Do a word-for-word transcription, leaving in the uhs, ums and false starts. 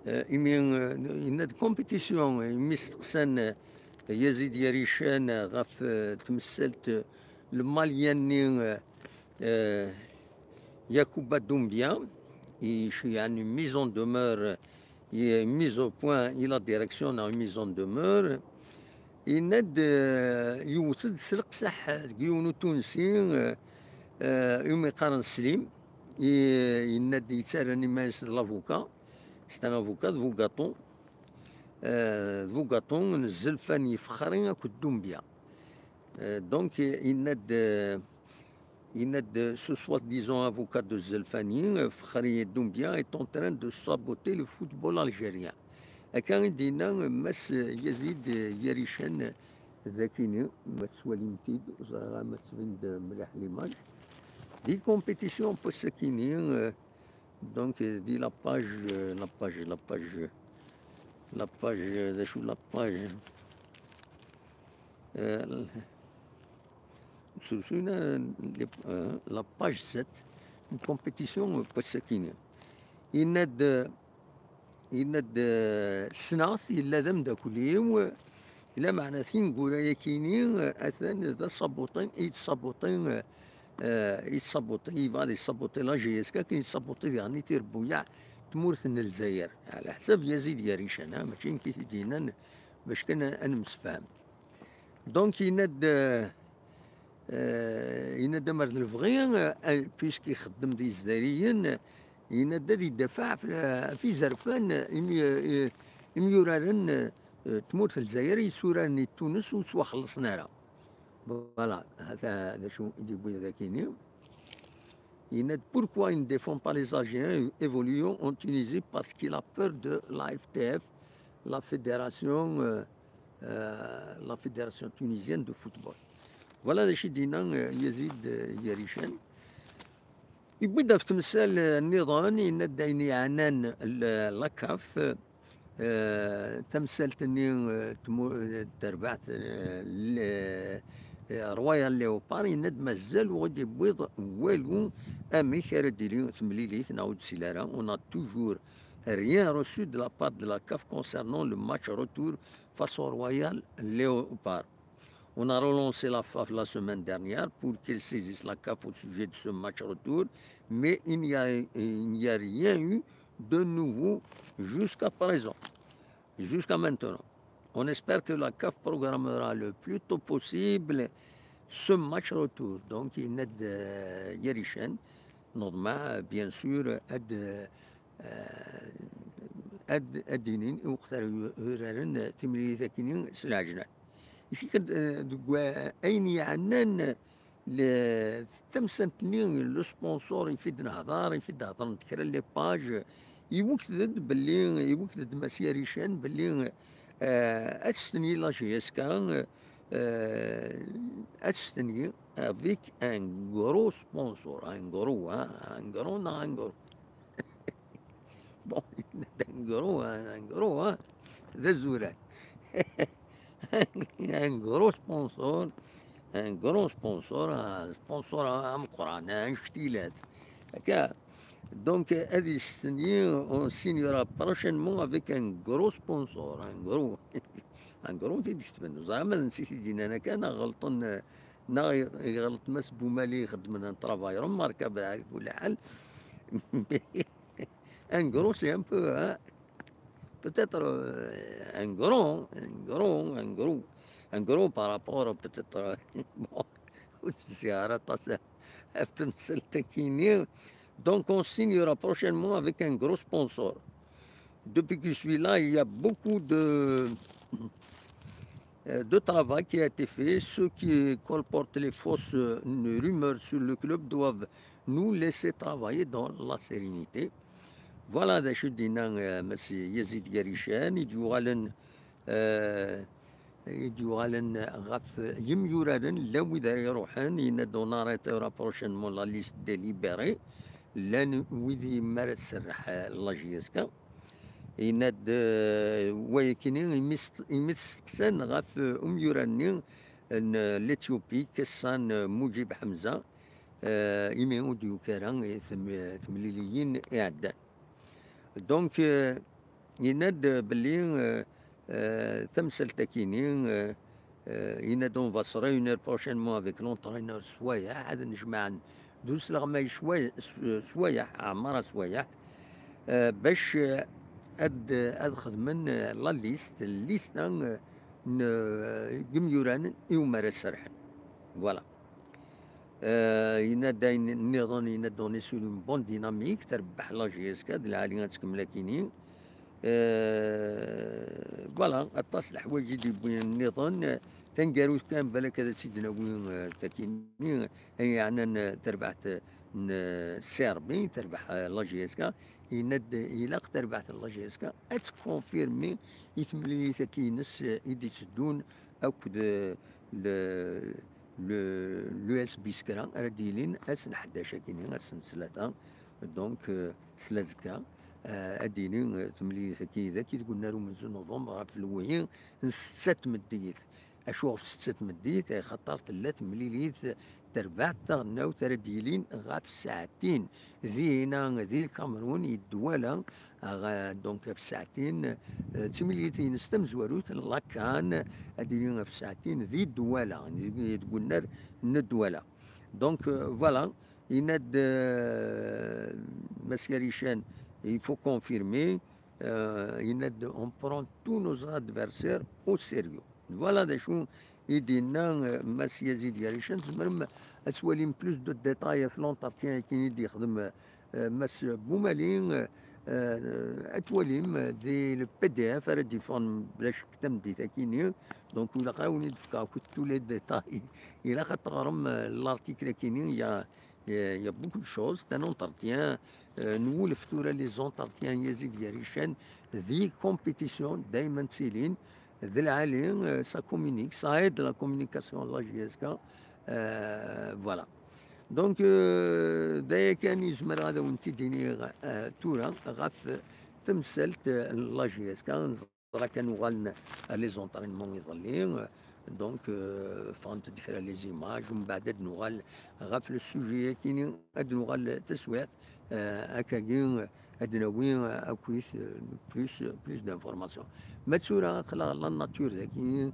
Eh, imi, eh, yenna-d compétition, imi steqsan, eh, Yazid Yarican, eh, ɣef, eh, tmessalt, eh, le Malien-nni, eh, eh, Yacouba Doumbia, i, yeɛni mise en demeure, eh, mise au point i la direction neɣ mise en demeure, yenna-d, eh, yewwet-d s leqseḥ deg yiwen utunsi, eh, eh, umi qqaren Slim, i, yenna-d yettarran iman-is d l'avocat, c'est un avocat de Bougaton. Euh, d Bougaton n Zelfani Fexri akked Doumbia. Euh, donc, yenna-d, euh, yenna-d, ce soi-disant avocat de Zelfani, euh, Fexri Doumbia est en train de saboter le football algérien. Akka i d-yenna Mass Yazid, euh, Yarican, euh, dakini, ma tettwalim-t-id, ur ẓriɣ ma tettbin-d mliḥ l'image. Di compétition n wass-akini, euh, donc, euh, di la page, euh, la page, la page, la page, euh, d acu la page, euh, surtout, euh, les, euh, la page sept, une compétition, euh, wass-akini. Yenna-d, yenna-d, euh, ssneɣ-t, yella d ameddakel-iw, lameɛna tineggura-yakini, euh, atan d asabuṭi, yettsabuṭi, euh, euh, yettsabuṭi, yebɣa ad yessabuṭi la J S K, akken yettsabuṭi diɣen i tirebbuyaɛ n tmurt n Lezzayer. Ɛla ḥsab Yazid Yarican, ha, mačči nekk i t-id-yennan, bac kan ad nemsefham. Donc, yenna-d, euh, euh, yenna-d amer d lebɣi, euh, puisque ixeddem d Izzayriyen, yenna-d ad idafeɛ ɣef, ɣef izerfan, imi-, euh, imyuraren, euh, tmurt n Lezzayer yetturaren i Tunes ur ttwaxellṣen ara. Voilà, hata d acu i d-yewwi dagini. Yenna-d, pourquoi il ne défend pas les Algériens évoluant en Tunisie? Parce qu'il a peur de la F T F, la fédération, euh, euh, la fédération tunisienne de football. Voilà d acu i d-yenna, euh, Yazid, euh, Yarican. Yewwi-d ɣef temsal, euh, nniḍen, yenna-d ayen yeɛnan l-, la CAF, euh, tamsalt-nni, euh, tmu-, euh, terbaɛt, euh, le-, euh, Royal Leopard, yenna-d mazal ur d-yewwiḍ walu amek ara d-tili temlilit neɣ ur d-tili ara. On a toujours rien reçu de la part de la CAF concernant le match retour face au Royal Leopard. On a relancé la FAF la semaine dernière pour qu'elle saisisse la CAF au sujet de ce match retour, mais il n'y a, il n'y a rien eu de nouveau jusqu'à présent, jusqu'à maintenant. On espère que la CAF programmera le plus tôt possible ce match retour. Donc, yenna-d, euh, Yarican, neḍmeɛ, bien sûr, ad, euh, ad, ad d-inin i weqt ara uraren timlilit akini s lɛejlan. Itik-d, euh, deg wa-, ayen yeɛnan le-, tamsalt-nni, le sponsor, ifi d-nehḍer, ifi d-hedrent kra n les pages, iwekted-d belli, iwekted-d Mass Yarican belli, euh, ad testenyi la J S K, euh, ad testenyi avec un gros sponsor, un gros, hein, un gros, non, un gros. Bon, un gros, hein, un gros, hein, d azuran. Un gros sponsor, un gros sponsor, un sponsor ameqqran, un ctilat. Akka. Donc, ad yestenyi, on signera prochainement avec un gros sponsor, un gros. Un gros, t-id-ketben. Ẓriɣ ma d netta i t-id-yennan akka, neɣ ɣelṭen, neɣ yeɣleḍ Mass Boumali ixeddmen un travail remarquable, ɛla kulli ḥal. Un gros, c'est un peu, hein, peut-être, euh, un grand, un grand, un gros, un gros par rapport, peut-être, euh, bon, ur d-tezzi ara aṭas ɣef temsalt-akini. Donc, on signera prochainement avec un gros sponsor. Depuis que je suis là, il y a beaucoup de, euh, de travail qui a été fait. Ceux qui colportent les fausses, euh, rumeurs sur le club doivent nous laisser travailler dans la sérénité. Voilà d acu d-yenna, euh, Mass Yazid Yarican, i d-yuɣalen, euh, i d-yuɣalen ɣef yimyuraren, llan wid ara iruḥen, yenna-d, on arrêtera prochainement la liste des libérés, llan wid i mi ara tserreḥ, euh, la J S K. Yenna-d, euh, wayakini imi s-, imi t-steqsan ɣef, euh, umyurar-nni n, euh, l'Éthiopie, Kessan, euh, Moudjib Hamza, euh, imi ur d-yuki ara i tem-, temliliyin iɛeddan. Donc, euh, Yenna-d belli, euh, euh, tamsalt-akini, euh, euh, yenna-d, on va se réunir prochainement avec l'entraîneur Swayeḥ, ad nejmaɛen d usleɣmay Swayeḥ, Swayeḥ, Ɛmara Swayeḥ, euh, bac, euh, ad, ad xedmen, euh, la liste, liste, hein, euh, n, euh, yimyuran i umar ad serḥen. Voilà. Euh, yenna-d ayen nniḍen, yenna-d on est sur une bonne dynamique, terbeḥ la J S K, d lɛali ad tkemmel akini. Euh, voilà, aṭas leḥwayeǧ i d-yewwin nniḍen. Taneggarut kan, balak ad tt-id-nawi, euh, takini, ay yeɛnan, euh, terbaɛt, euh, n, euh, Serbie, terbeḥ, euh, la J S K. Yenna-d ilaq terbaɛt n la J S K ad tkonfirmi i temlilit-agi-ines, euh, i d-itteddun akked, euh, le, le, l'U S B Skra ara d-yilin ass n ḥdac akini, ass n ttlata, donc, euh, s lazekka, euh, ad d-yili, euh, temlilit-agi d-, deg unnar umenzu n novembre ɣef lwihi n setta tmeddit. Acu ɣef setta tmeddit? Axaṭer tella temlilit terbaɛt taɣelnawt ara d-yilin ɣef ssaɛtin dinna di Lkamerun, yeddwala, aɣ-, donc ɣef ssaɛtin, euh, d timlilit-ines tamezwarut n la CAN, ad d-yili ɣef ssaɛtin di Dwala, di, deg unnar n Dwala. Donc, euh, voilà, yenna-d, euh, Mass Yarican, il faut confirmer, euh, yenna-d, on prend tous nos adversaires au sérieux. Voilà d acu i d-yenna, euh, Mass Yazid Yarican. Tzemrem ad twalim plus de détails ɣef l'entretien-agi i d-yexdem, euh, Mass Boumali, euh, euh, ad twalim, euh, di le P D F ara d-yeffɣen bla ccek tameddit-agi-ni. Donc, ilaq ad wen-d-fkeɣ akk tous les détails. Ilaq ad teɣrem, euh, l'article-agi-ni, il y a, il y a beaucoup de choses. C'est un entretien, euh, nwulef tura les entretiens Yazid Yarican di compétition, dayma ttilin, d lɛali, euh, ça communique, ça aide la communication de la J S K, euh, voilà. Donc, euh, d aya kan i zemreɣ ad awen-t-id-iniɣ, euh, tura ɣef temsalt, euh, n la J S K. Neẓra kan uɣalen ar les entraînements iḍelli, euh, donc, euh, ffɣent-d kra les images, mbeɛd ad nuɣal ɣef le sujet-agi-ni, ad nuɣal taswiɛt, euh, akkagi, euh, ad nawi, euh, akkit, euh, plus, plus d'informations. Ma d tura, aql-aɣ la nature dagi,